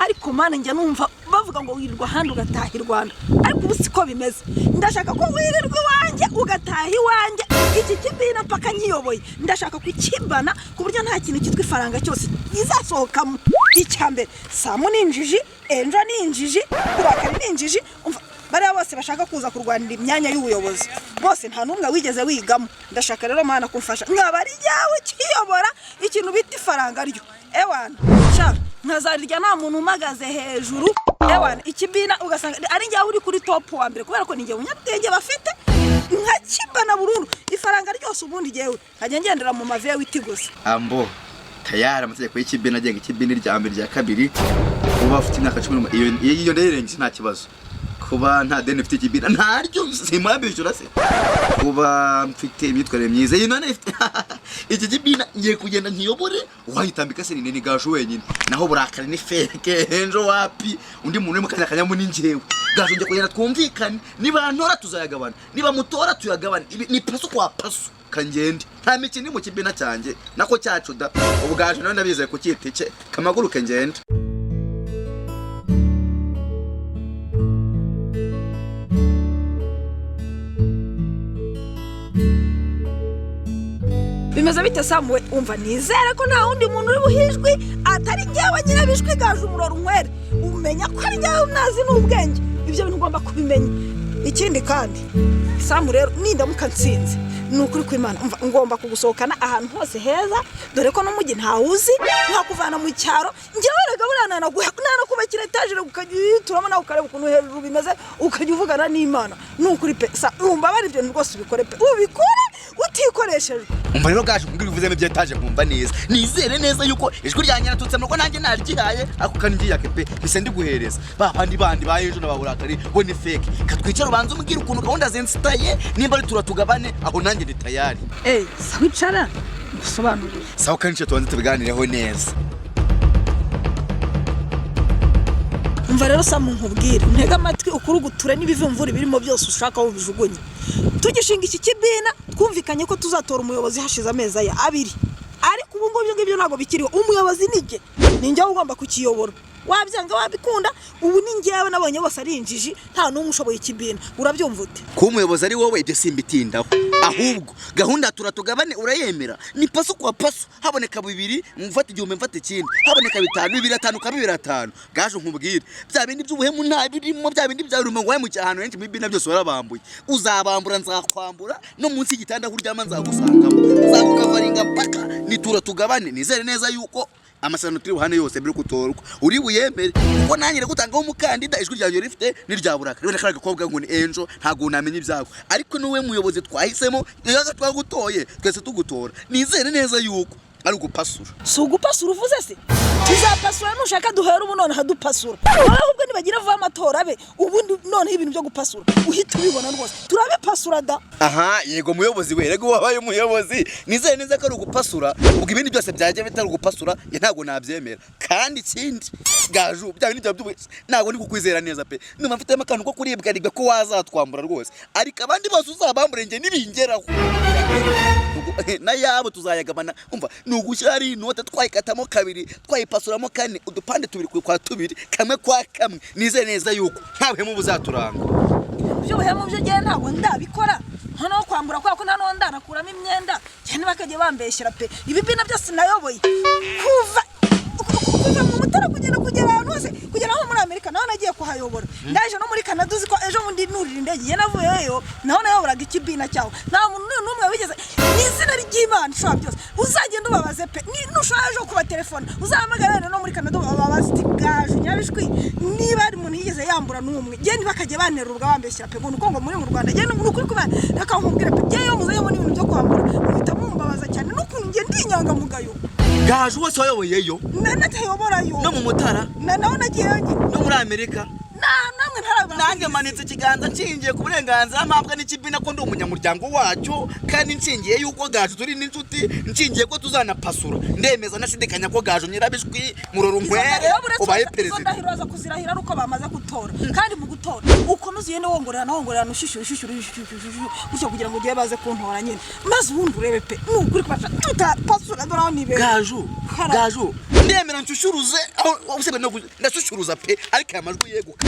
Ariko Mana, njya numva bavuga ngo wirirwa ahandi ugataha i Rwanda, ariko ubu siko bimeze. Ndashaka ko wirirwa iwanjye ugataha iwanjye. Iki kibina mpaka nkiyoboye, ndashaka kukibana ku buryo nta kintu cyitwa ifaranga cyose kizasohokamo. Icya mbere, Samu ni injiji, Enjo ni injiji, Kurakari ni injiji. Umva, bariya bose bashaka kuza kurwanira imyanya y'ubuyobozi bose nta n'umwe wigeze wigamo. Ndashaka rero, Mana, kumfasha nkaba ari jyawe kiyobora. Ikintu bita ifaranga ryo, ewana sha, nkazarirya nta muntu umagaze hejuru. Ewana, ikibina ugasanga ari njyawe uri kuri top wa mbere, kubera ko ni njye munyabwenge bafite, nkakibana burundu ifaranga ryose. Ubundi jyewe nkajya ngendera mu ma V8 gusa. Ambo tayari, amategeko y'ikibina agenga ikibina, irya mbere, irya kabiri, kuba ufite imyaka 18, iyo ndayirengeje nta kibazo. Kuba nta deni mfite ikibina, ntaryo, simwabishyura se. Kuba mfite imyitwarire myiza, iyi none ifite iki kibina ngiye kugenda nkiyobore, wayitambika se ni Gaju wenyine. Naho Burakari ni fake, Enjo wapi, undi muntu uri mu kanya kanyamu ni njyewe Gaju. Ngiye kugenda twumvikane, niba ntora tuzayagabana, niba mutora tuyagabane. Ibi ni paso kwa paso kangende, nta mikino iri mu kibina cyanjye nako cyacu da. Ubu Gaju nawe ndabizeye kucyita icye, kamaguruke ngende. Bimeze bite, Samuwe? Umva, nizere ko nta wundi muntu uri buhijwi atari njyewe nyirabishwi Gaju umuroro unywere. Umenya ko ari njyewe nazi n'ubwenge, ibyo bintu ugomba kubimenya. Ikindi kandi, Samu, rero nindamuka nsinze, ni ukuri kw'Imana, umva, ngomba kugusohokana ahantu hose heza, dore ko n'umujyi ntawuzi, nkakuvana mu cyaro. Njyewe rega buriya nanakubakira etaje, ukajya uyituramo nawe, ukareba ukuntu hejuru bimeze, ukajya uvugana n'Imana. Ni ukuri pe. Sa umva, ibyo bintu rwose ubikore pe, ubikore utikoresheje. Umva rero Gaju, kumbwira uvuzemo ibyo etaje nkumva neza, nizere neza yuko ijwi ryanjye naturutse mu rugo nanjye naryihaye ako kandi ngiyake pe, mpise ndiguhereza. Ba bandi ba ejo na ba Burakari bo ni fake. Katwicara ubanze umbwire ukuntu gahunda zinsitaye, nimba ari turatugabane, aho nanjye ndi tayari. Eh, sawa, icara ngusobanurire. Sawa, kandi tubanze tubiganireho neza. Umva rero Samu, nkubwire, ntega amatwi ukuruguture n'ibivumvuri birimo byose ushaka aho ubijugunye. Tugishinga iki kibina twumvikanye ko tuzatora umuyobozi hashize amezi aya 2, ariko ubu ngubu ibyo ngibyo ntabwo bikiriho. Umuyobozi ni jye, ni njyewe ugomba kukiyobora, wabyanga wabikunda. Ubu ni njyewe, nabonye bose ari injiji, nta n'umwe ushoboye ikibina. Urabyumva ute? Kuba umuyobozi ari wowe, ibyo simbitindaho. Ahubwo gahunda turatugabane urayemera? Ni paso kwa paso, haboneka bibiri mfata 1000, mfata ikindi, haboneka bitanu, bibiri atanu ka bibiri atanu. Gaje nkubwire, bya bindi by'ubuhemu nta birimo, bya bindi bya rumo ngo wahemukiye ahantu henshi muri bina byose warabambuye. Uzabambura nzakwambura, no munsi y'igitanda aho uryama nzagusangamo, nzagukavaringa mpaka. Ni turatugabane, nizere neza yuko amasezerano turi buhane yose mbere gutorwa uri buyemere, kuko nanjye gutangaho umukandida ijwi ryanjye rifite n'irya Burakari. Wenda kariya gakobwa ngo ni Enjo, ntabwo namenya ibyago, ariko niwe muyobozi twahisemo, iyo twagutoye twese tugutora. Nizere neza yuko ari ugupasura. Si ugupasura uvuze se? Tuzapasura nushaka duhere ubu noneho dupasura. Wowe ahubwo nibagira vuba amatora abe, ubundi noneho ibintu byo gupasura uhita ubibona rwose, turabipasura da. Aha yego, muyobozi we, rego wabaye umuyobozi, nizere neza ko ari ugupasura. Ubwo ibindi byose byajya bitari ugupasura njye ntabwo nabyemera. Kandi ikindi Gaju, bya bindi byawe ntabwo ndi kukwizera neza pe. Numva mfitemo akantu ko kuribwaribwa ko wazatwambura rwose, ariko abandi bose uzabambure, njye nibingeraho n'ayabo tuzayagabana. Umva, ni ugushyira ari inote twayikatamo kabiri, twayipasuramo kane, udupande tubiri kwa tubiri, kamwe kwa kamwe. Nizere neza yuko nta buhemu buzaturanga. By'ubuhemu byo ngewe ntabwo ndabikora, noneho kwambura kubera ko nta n'uwo ndanakuramo imyenda cyane bakajya bambeshyera pe. Ibi bina byose nayoboye kuva mu Mutara kugera ahantu hose, kugera aho muri Amerika naho nagiye kuhayobora, ndaje no muri Canada. Uzi ko ejo bundi nurira indege njye navuyeyo, naho nayoboraga ikibina cyaho, nta muntu n'umwe wigeze. Ni izina ry'Imana ishobora byose, uzagenda ubabaze pe. Nushaka ejo kuba telefone uzahamagara wenda no muri Canada ubabaze uti Gaju nyabishwi niba hari umuntu yigeze yambura n'umwe. Njye ntibakajya banterura bambeshyera pe, ngo nuko ngo muri mu Rwanda. Njye ni ukuri kubana, reka nkubwire pe, njye iyo muzanyemo n'ibintu byo kwambura muhita mumbabaza cyane, n'ukuntu njye ndi inyangamugayo. Gaju wose wayoboyeyo? Natayoborayo. No mu Mutara? Naho nagiyeyo nyine. No muri Amerika? Namwe ntarabona. Nanjye manitse ikiganza nshingiye ku burenganzira mpabwa n'ikibina ko ndi umunyamuryango wacyo, kandi nshingiye yuko Gaju turi n'inshuti, nshingiye ko tuzanapasura, ndemeza nashidikanya ko Gaju nyirabishwi murora unkwere ubaye Izo perezida. ndahiro baza kuzirahira ari uko bamaze gutora. Kandi mu gutora ukomeze ugende wongorerana wongorerana, ushyushyu ushyushyu ushyushyu ushyushyu gutyo, kugira ngo ugere baze kuntora nyine, maze ubundi urebe pe. Ni ukuri kubasha tutapasura, dore aho nibera. Gaju. Kara. Gaju. Ndemera nshyushyu aho usibye no ndashyushyu pe, ariko aya majwi yeguka.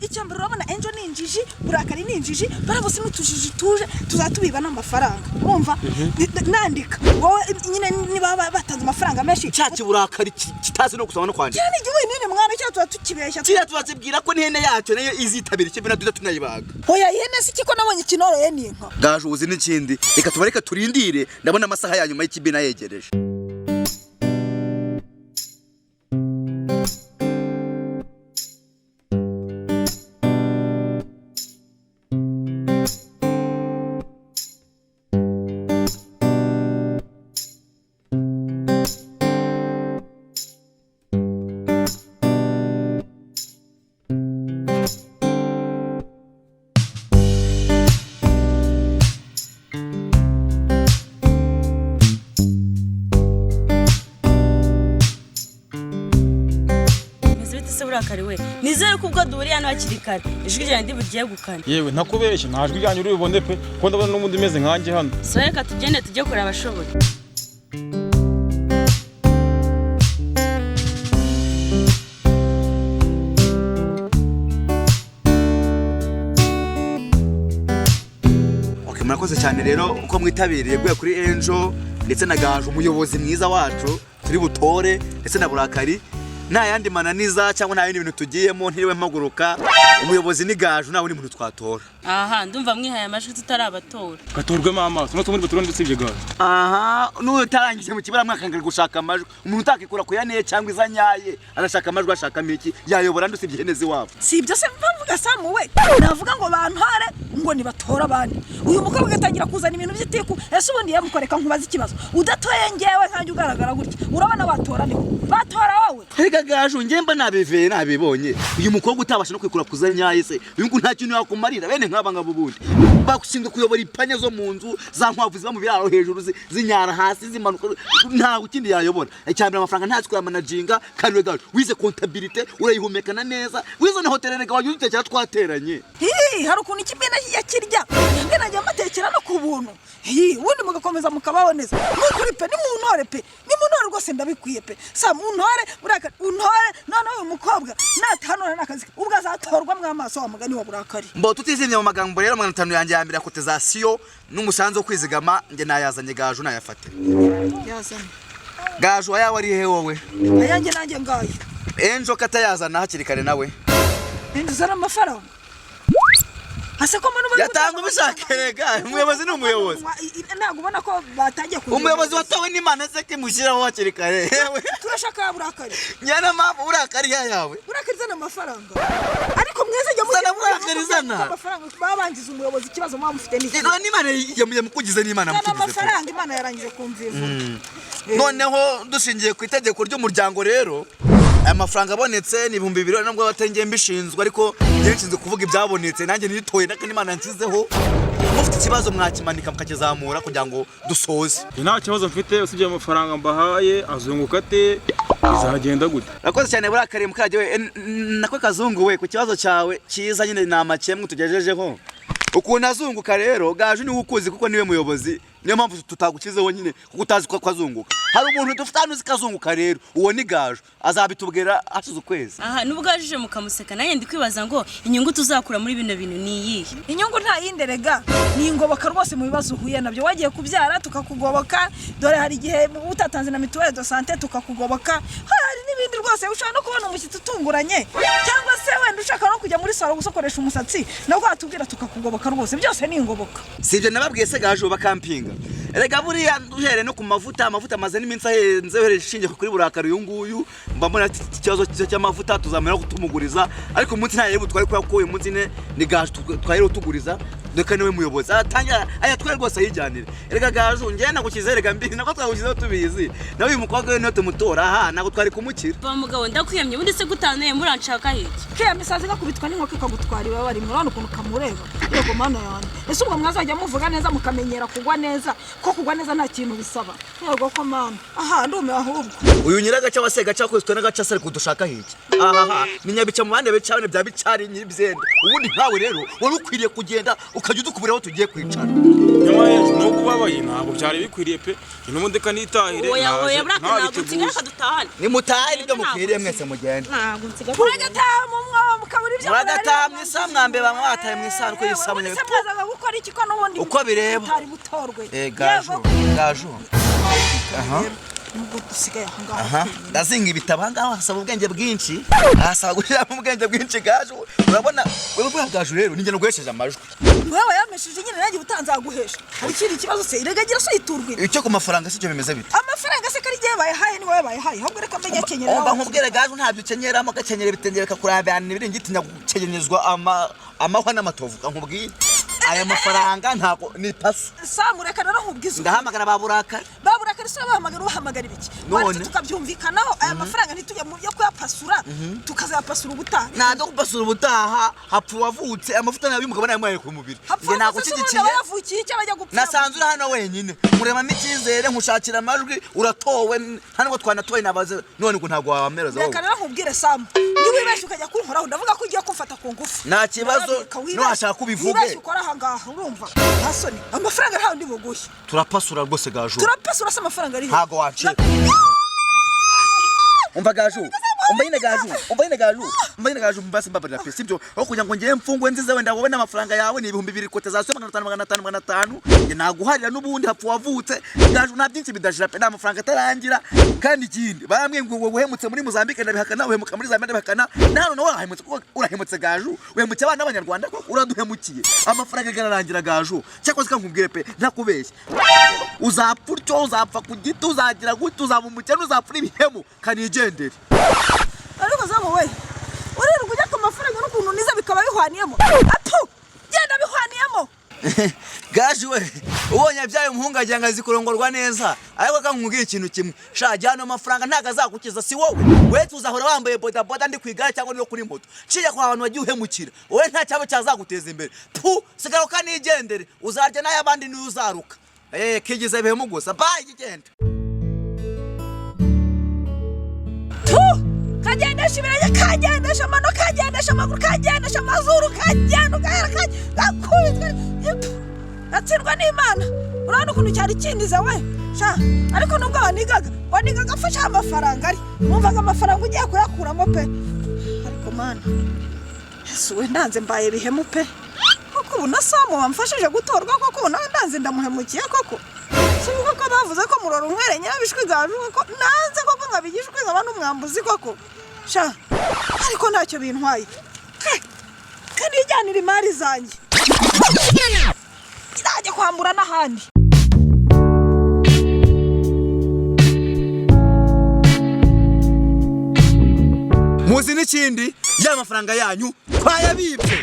Icya mbere, urabona Enjo ni injiji, Burakari ni injiji, barabose n'utujiji tuje tuzatubiba n'amafaranga, urumva? Nandika wowe nyine niba batanze amafaranga menshi. Cya kiburakari kitazi no gusoma no kwandika. Kiriya ni igihugu nini mwana, kiriya tuba tukibeshya. Kiriya tubazibwira ko n'ihene yacyo nayo izitabira ikibina duhita tunayibaga. Oya, ihene si kiko, nabonye ikinoroye ni inka. Gaje, uzi n'ikindi? Reka tubareke turindire, ndabona amasaha ya nyuma y'ikibina yegereje. Meze bite se Burakari we? Nizere ko ubwo duhuriye hano hakiri kare ijwi ryanjye ndi buryegukane. Yewe, ntakubeshye, nta jwi ryanyu uri bubone pe, kuko ndabona n'ubundi umeze nkanjye hano. So reka tugende tujye kureba abashoboye. Okay, murakoze cyane rero uko mwitabiriye, guhera kuri Enjo ndetse na Gaju, umuyobozi mwiza wacu turi butore, ndetse na Burakari. Nta yandi mananiza cyangwa nta bindi bintu tugiyemo, ntiriwe mpaguruka. Umuyobozi ni Gaju, nta wundi muntu twatora. Aha ndumva mwihaye amajwi tutarabatora. Gatorwemo amaso no tumuri baturane usibye Gaju. Aha n'uyu utarangije mu kiburamwaka ngo ari gushaka amajwi, umuntu utakikura ku yaneye cyangwa izanyaye arashaka amajwi, ashakamo iki? Yayobora ndi usibye ihene z'iwabo? Si ibyo se mbavuga, Samu we? Navuga ngo bantore ngo nibatora abandi, uyu mukobwa agatangira kuzana ibintu by'itiku. Ese ubundi yamukoreka nkubaza ikibazo, udatoye ngewe nkanjye ugaragara gutya, urabona watora nde? Batora wowe? Erega Gaju, njye mba nabiveye, nabibonye. Uyu mukobwa utabasha no kwikura ku zanyaye se, uyu nguyu nta kintu yakumarira. Bene nk'aba ngaba ubundi bashinzwe kuyobora ipanya zo mu nzu, za nkwavu ziba mu biraro hejuru, zinyara hasi zimanuka, nta kindi yayobora. Icya mbere, amafaranga ntazi kuyamanaginga, kandi we Gaju wize comptabilité, urayihumekana neza, wize na hôtel, rega wajya udutekera twateranye. Hii, hari ukuntu ikimena yakirya, mwebwe najya mbatekera no ku buntu. Hii, ubundi mugakomeza mukabaho neza. Nukuri pe, nimuntore pe, nimuntore rwose, ndabikwiye pe. Sa muntore, Burakari untore. Noneho uyu mukobwa natahanura n'akazi ke, ubwo azatorwa mw'amaso wa mugani wa Burakari. Mbo tutizimye mu magambo rero, 500 yanjye ya mbere ya cotisation n'umusanzu wo kwizigama njye nayazanye, Gaju nayafate. Yazanye. Gaju, ayawe ari he wowe? Ayanjye nanjye ngayo. Enjo katayazana hakiri kare nawe. Ninzu uzana amafaranga ase ko mbona ubu- Yatanga ubishaka rega, umuyobozi ni umuyobozi. Ntabwo ubona ko batangiye kugira Umuyobozi watowe n'Imana se kimushyiraho hakiri kare? Yewe. Turashaka Burakari. Nyana mpamvu Burakari ya yawe. Burakari, zana amafaranga, ariko mwese jya Zana Burakari, zana. Amafaranga babangiza umuyobozi, ikibazo muba mufite ni iki? None n'Imana yamukugize, n'Imana Zana yamukugize pe. amafaranga, Imana yarangije kumvivura. Noneho dushingiye ku itegeko ry'umuryango rero, aya mafaranga abonetse ni 2000, nubwo batengeye mbishinzwe, ariko njye nshinzwe kuvuga ibyabonetse, nanjye nitoye nako n'Imana nshyizeho. Mufite ikibazo mwakimanika mukakizamura kugira ngo dusoze. Njye nta kibazo mfite usibye amafaranga mbahaye, azunguka ate? Bizagenda gute? Urakoze cyane Burakari mukajya we, nako Kazungu we, ku kibazo cyawe cyiza nyine, ni amakemwe tugejejeho. Ukuntu azunguka rero, Gaju niwe ukuzi kuko niwe muyobozi, niyo mpamvu tutagukizeho nyine kuko utazi ko azunguka. Hari umuntu dufite hano uzi ko azunguka rero, uwo ni Gaju, azabitubwira hashize ukwezi. Aha nubwo yajije mukamuseka, nanjye ndi kwibaza ngo inyungu tuzakura muri bino bintu ni iyihe? Inyungu nta yindi rega, ni ingoboka rwose mu bibazo uhuye nabyo. Wagiye kubyara tukakugoboka, dore hari igihe utatanze na mutuelle de santé tukakugoboka, hari n'ibindi rwose. Ushobora no kubona umushyitsi utunguranye, cyangwa se wenda ushaka no kujya muri salon gusokoresha umusatsi, nabwo watubwira tukakugoboka. Rwose byose ni ingoboka. Si ibyo nababwiye se Gaju, bakampinga? Erega buriya uhereye no ku mavuta, amavuta amaze n'iminsi ahenze, uhereye ishingiye kuri Burakari uyu nguyu, mba mbona iki kibazo cy'amavuta tuzamera kutumuguriza, ariko umunsi nta yari butware kubera ko uyu munsi ni Gaju twari tuguriza, reka niwe muyobozi aratangira ayatware rwose ayijyanire. Erega Gaju, njyewe nagushyizeho, erega mbi nako twagushyizeho tubizi, nawe uyu mukobwa we niyo tumutora aha ntabwo twari kumukira. Ba mugabo, ndakwiyamye, ubundi se gutaneye muranshaka iki? Kiriya misazi gakubitwa n'inkoko ikagutwara ibaba rimwe, urabona ukuntu kamureba? Yego mana yanjye, ese ubwo mwazajya muvuga neza mukamenyera kugwa neza? Ko kugwa neza nta kintu bisaba. Yego ko mana. Aha ndumiwe ahubwo. Uyu nyiragaca wa segaca kweswe n'agaca sari kudushaka hiki. Ahaha, ni nyabica mu bande bicane bya bicari nyibyenda. Ubundi nkawe rero wari ukwiriye kugenda ukajya udukubira aho tugiye kwicara. Nyamara nubwo ubabaye ntabwo byari bikwiriye pe. Imodoka nitahire. Oya oya, buraka ntabwo nsigaye, reka dutahane. Nimutahe nibyo mukwiriye mwese mugende. Ntabwo nsigaye. Muragataha mu mwobo mukabura ibyo Muragataha mu isaha mwambe bamwe bataye mu isanduku y'isabune. Ubundi se mwazaga gukora iki ko n'ubundi Uko bireba. mutari butorwe? Eh, gaju, gaju. Aha. Nubwo dusigaye aho ngaho. Aha, ndazinga ibitabo aha ngaha hasaba ubwenge bwinshi. Hasaba gushyiramo ubwenge bwinshi gaju. Urabona, wewe bwa gaju rero ninjye naguhesheje amajwi. Wewe yamesheje nyine, nanjye utanzaguhesha. Hari ikindi kibazo se? Erega gira so yiturwira. Icyo ku mafaranga si cyo bimeze bite? Amafaranga se kari igihe bayahaye, ni wowe bayahaye. Ahubwo reka mbe nyakenyera. Umva nkubwire gaju, ntabyo ukenyeramo, gakenyera ibitenge bikakurambirana ibiringiti, nyagukenyezwa amahwa n'amatovu. Nkubwire, aya mafaranga ntabwo ni paso. Samu, reka rero nkubwize ukuri. Ndahamagara ba burakari. Baburakari se bahamagara, ubahamagara ibiki? None? Waretse tukabyumvikanaho, aya mafaranga ntitujya mu byo kuyapasura, tukazayapasura ubutaha. Ntabwo gupasura ubutaha, hapfa uwavutse amavuta nabi y'umugabo nayo ku mubiri. Hapfa Njye uwavutse se, ubundi nagushyigikiye. aba yavukiye icyo abajya gupfa? Nasanze uri hano wenyine, nkuremamo icyizere, nkushakira amajwi, uratowe. Nta nubwo twanatoye nabaze none ngo ntabwo wamereza wowe. Reka rero nkubwire Samu, niba wibeshye ukajya kunkoraho, ndavuga ko ugiye kumfata ku ngufu. Nta kibazo, Ndarabika, wibeshye. nuwashaka ubivuge. Wibeshye ukora aha ngaha, urumva nta soni? Amafaranga ntawe ndi buguhe. Turapasura rwose gaju. Turapasura se amafaranga ariho? Ntabwo wacika. Umva gaju, umva nyine gaju, umva nyine gaju, umva nyine gaju, mbasi mbabarira pe, sibyo? Aho kugira ngo ngewe mfungwe nziza, wenda wowe n'amafaranga yawe ni 2000 cotisation 500 500 500, njye naguharira n'ubundi hapfa wavutse gaju. Nta byinshi bidashira pe, nta mafaranga atarangira. Kandi ikindi bamwe ngo wowe uhemutse muri Mozambique ndabihakana, uhemuka muri Zambia ndabihakana, na hano nawe wahemutse kuko urahemutse gaju, uhemutse abana b'abanyarwanda kuko uraduhemukiye. Amafaranga ararangira gaju. Cyakoze kankubwire pe, ntakubeshye, uzapfa utyo, uzapfa ku giti, uzagira gute, uzaba umukene, uzapfa n'ibihemu, kanigendere. Ariko Samu we, uririrwa ujya ku mafaranga n'ukuntu niza bikaba bihwaniyemo. Apu, genda bihwaniyemo. Gaje we, ubonye abyaye umuhungu agira ngo azi kurongorwa neza, ariko kankubwira ikintu kimwe sha, jyana amafaranga ntabwo azagukiza. Si wowe we tuzahora wambaye bodaboda, ndi ku igare cyangwa no kuri moto nciye ku bantu wagiye uhemukira. Wowe nta cyaba cyazaguteza imbere. Pu, sigara ukanigendere, uzarya n'ay'abandi niyo uzaruka. Eh, kigize ibihemu gusa. Bayi, igenda. Tu kagendesha ibirenge, kagendesha amano, kagendesha amaguru, kagendesha amazuru, kagenda ugahera, gakubitwa, gatsindwa n'Imana. Urabona ukuntu cyari kindiza we sha. Ariko nubwo wanigaga wanigaga afashe amafaranga, ari numvaga amafaranga ugiye kuyakuramo pe. Ariko mana, Yesu we, ndanze mbaye bihemu pe koko. Ubu na Samu wamfashije gutorwa koko, ubu nawe ndanze ndamuhemukiye koko. Si ubu koko bavuze ko murora umwere nyabishwi gaju koko, nanze koko nkabigishwi nkaba n'umwambuzi koko sha. Ariko ntacyo bintwaye, kanijyanira imari zanjye, nzajya kwambura n'ahandi. Muzi n'ikindi, ya mafaranga yanyu twayabibye.